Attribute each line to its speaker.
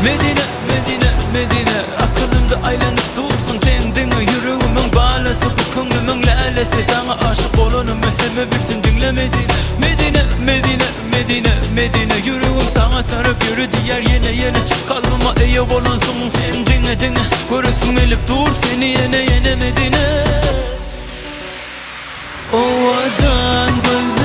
Speaker 1: Medine, Medine, Medine Akylymda aýlanyp dursuň sen diňe Ýüregimiň balasy bu köňlümiň lälesi Saňa aşyk bolanymy hemme bilsin diňle Medine Medine, Medine, Medine, Medine Ýüregim saňa tarap ýöre diýýär ýene ýene Kalbyma eýe bolansyň sen diňe diňe Göresim gelip dur seni ýene ýene Medine Owadan gözel.